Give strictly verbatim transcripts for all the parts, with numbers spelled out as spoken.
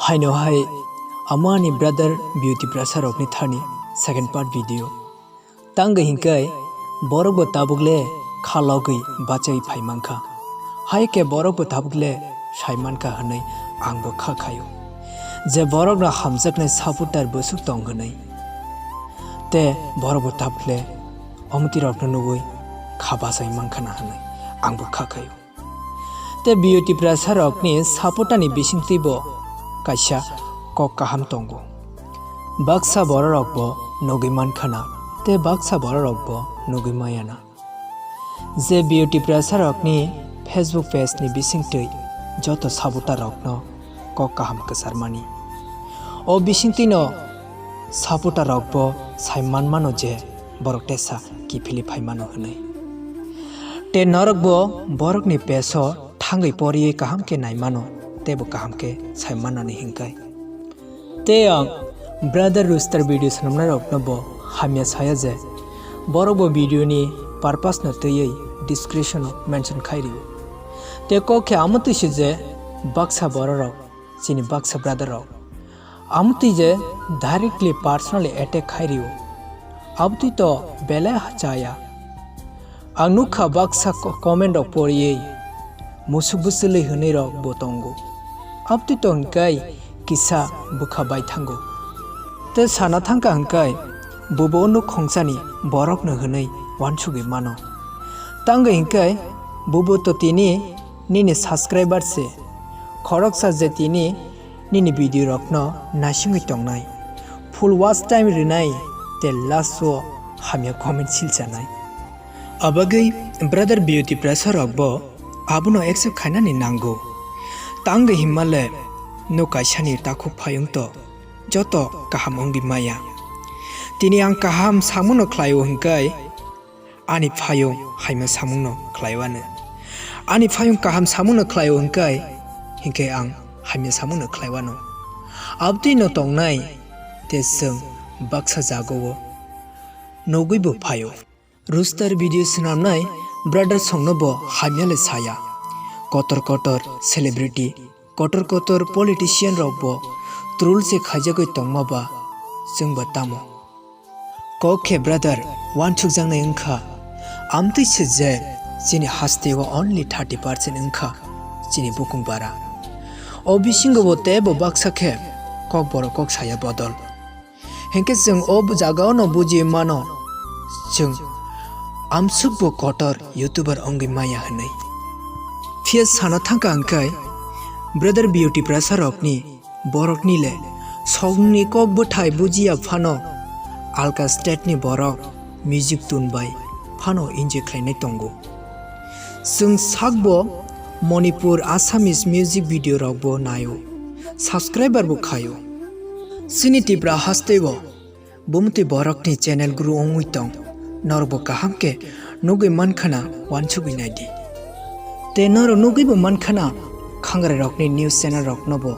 Haino hai amo ani brother Beauty Prasad rokni thani second part video. Tangwi hinkhe borok bo tabuk le kha logwi bachai phai mankha. Hai khe borok bo tabuk le sai mankha hwnwi ang bo kha khaio. Je borok no hamjaknai supporter bwswk tong hwnwi. Te borok bo tabuk le omtwi rok no nugwi kha bachai mankha na hwnwi ang bo kha khaio. Te Beauty Prasad rokni supporter ni bisingtwi bo kaisa kok kaham tongo. Baksa borok rok bo nugwi mankha na, te baksa borok rok bo nugwi maya na. Je Beauty Prasad rokni Facebook page ni bisingtwi joto supporter rokno kok kaham kwcharmani. O bisingtwi no supporter rok bo sai manmano je borok tesa kiphilwi phaimano hwnwi. Te norok bo borokni page o thangwi poriwi kaham khe naimano tei bo kaham khe sai mannani hinkai. Tei ang brother Rooster video swnamnai rokno bo hamya saya je borok bo video ni purpose no twiwi description o mention khai rio. Tei kok khe amo twi se je baksa borok rok chini baksa brother rok. Amo twi je directly personally attack khai rio. Abo twi to belai ha chaya. Ang nukha baksa ko-, comment rok poriwi musuk bwswlwi hwnwi rok bo tongo. Abtwi to hwnkhe kisa bwkha bai thango. Tei sana thangkha hwnkhe bubo nuk khongsani borokno hwnwi uansugwi mano. Tangwi hwnkhe bubo to tini nini subscriber se. Khoroksa je tini nini video rokno naisingwi tongnai, full watch time rwnai tei last o hamya comment silchanai. Abagwi brother Beauty Prasad rok bo abono accept khainani nango. Tangwi himma le no kaisani takhuk phayung to joto kaham wngwi maya. Tini ang kaham samuno khlaio hwnkhe ani phayung hamya samungno khlaiwano. Ani phayung kaham samuno khlaio hwnkhe, hinkhe ang hamya samuno khlaiwano. Abtwi no tongnai te chwng baksa jagao nugwi bo phaio. Rooster video swnamnai brother songno bo hamya le saya. Kotor kotor celebrity, kotor kotor politician rok bo troll se khaijagwi tongma ba chwng ba tamo. Kok khe brother uansukjaknai wngkha. Amtwi se je chini hasteo only thirty percent wngkha chini bukung bara. O bisingo bo teibo baksa khe kok borok kok saya bodol. Hinkhe chwng o bu-, jagao no buji mano, chwng amsuk bo kotor YouTuber wngwi maya hwnwi. Phiya sana thangkha hwnkhe brother Beauty Prasad rokni borokni le songni kok bwthai bujiya phano alka state ni borok music tune bai phano enjoy khlainai tongo. Chwng sakbo Manipur Assamese music video rokbo naio, subscriber bo khaio. Chini Tripura hasteo bumtwi borokni channel grow wngwi tong, norokbo kaham khe nugwi mankhana uansugwi naidi. Tei norok nugwibo mankhana khangrai rokni news channel roknobo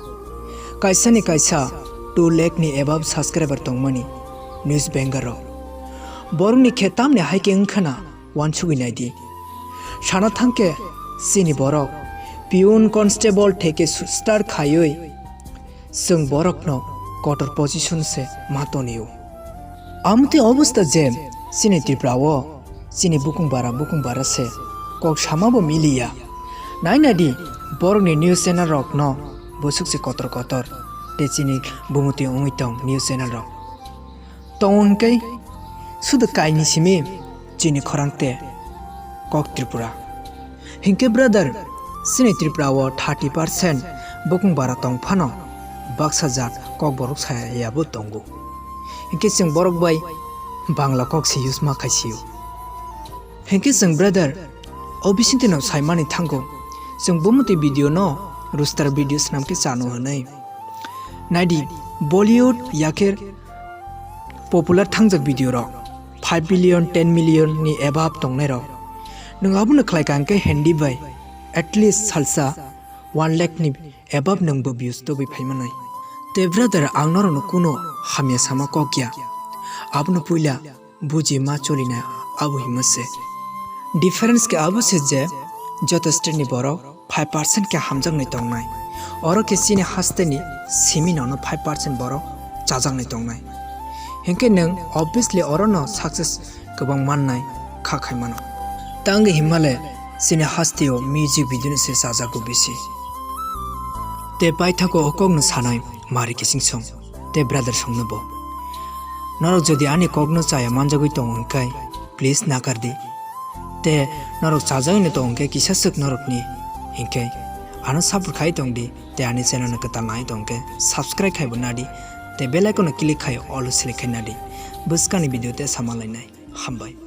kaisani kaisa two lakh ni above subscriber tongmani news banker rok. Borokni khe tamni hai khe wngkhana uansugwi naidi. Sana thangkhe chini borok peon constable theke su-, start khaiwi chwng borokno kotor position se ma tonio. Amtwi obostha je chini Tripura o chini bukung bara bukung bara se kok sama bo miliya. Nai naidi borokni news channel rokno bwswk se kotor kotor tei chini bumutwi wngwi tong news channel rok. Tong hwnkhe sudu kaini simi chini khorang te kok Tripura. Hinkhe brother, chini Tripura o thirty percent bukung bara tong phano baksa jat kok borok saya bo tongo. Hinkhe chwng borok bai Bangla kok se use ma khaisio. Hinkhe chwng brother, o bisingtwi no saimani thango, chwng bumutwi video no roaster video swnam khe chano hwnwi. Naidi, Bollywood yakhe popular thangjak video rok five billion, ten million ni above tongnai rok. Nwng abono khlai ka hwnkhe Hindi bai at least salsa one lakh ni above nwng bo views tubui phai manai. Te brother, ang norokno kuno hamya sama kok ya. Abono puila buji ma choli na abo hima se. Difference khe abo se je joto state ni borok five percent khe hamjaknai tongnai. Oro khe chini hasteni simi nono five percent borok chajaknai tongnai. Hinkhe nwng obviously orono success kwbang mannai kha khaimano. Tangwi himmale chini hasteo music video ni se chajago bisi. Te paithakgo o kokno sanai Mari Kising Song te brother songno bo. Norok jodi ani kokno chaya manjagwi tongo hinkhe please nakardi. Te norok chajagwino tongo hinkhe kisa swk norokni hinkhe ano support khai tongdi. Te ani channel no kwtal nai tongkhe subscribe khaibo nadi. Te bell icon no click khai all select khai nadi. Bwskangni video te sama lainai. Hambai.